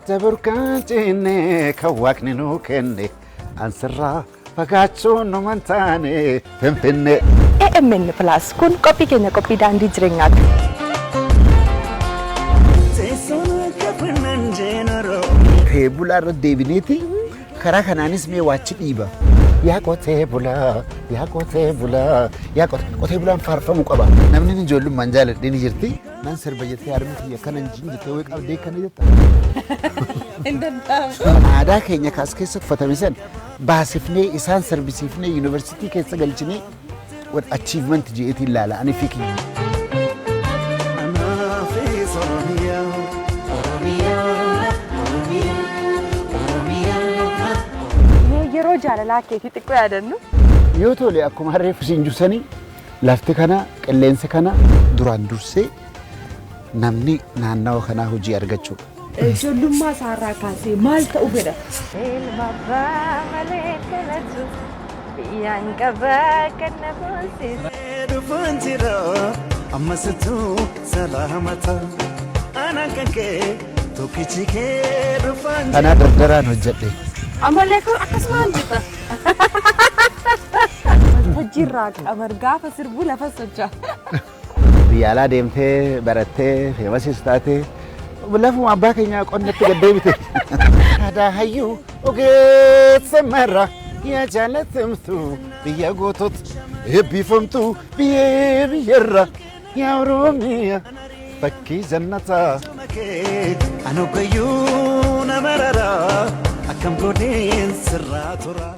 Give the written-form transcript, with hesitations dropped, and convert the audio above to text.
Madda burqaan cinne kan waaqni nuu kenne ansirraa fagaachuun numan taane Finfinnee. AMN Plus kun qophii keenya qophii daandii jireenyaati. Qotee bulaa irra deebineeti karaa kanaanis mee waachi dhiiba. Yaa qotee bulaa, yaa qotee bulaa, yaa qotee bulaan faarfamuu qaba. Namni ni ijoollummaan jaaladhee ni jirti. Nan sirba jettee harmi kiyya kana hin jettee wayii qabdee kana jetta. Hin danda'amu. Aadaa keenya kaas keessa uffatame san baasifnee isaan sirbisiifnee yuunivarsiitii keessa galchinee what achievement jeetiin ilaala ani fi kiyya. Anaafis Oromiyaa, Oromiyaa, Oromiyaa, Oromiyaa. Mee yeroo jaalalaa keetii xiqqoo yaadannu. Yoo tole, akkuma harree fusiin juusanii lafti kana qilleensi kana duraan dursee namni naannawa kanaa hojii argachuudha. Ijoollummaa isaarraa kaasee maal ta'uu fedha? Ilma abbaa malee kalatu biyyaan qabaa kan na boonsisu. Dhufaan jira ammasittuu salaamata anaan kan kee tokkichi kee dhufaan jira. Kanaa dardaraan hojjedhe. Ammallee kun akkasumaan jirta. Waltajjiirraa qamar gaafa sirbuu lafa socho'a. Biyya alaa deemtee barattee famousis taatee lafuma abbaa keenyaa qonnatti gad deebite. Aadaa hayyuu ogeessa marra yaa jaalatamtu biyya gootota eebbifamtu biyyee biyyarra yaa Oromiyaa fakkii jannataa. Anogayyuu nama rara akkam godheen sirraa tura.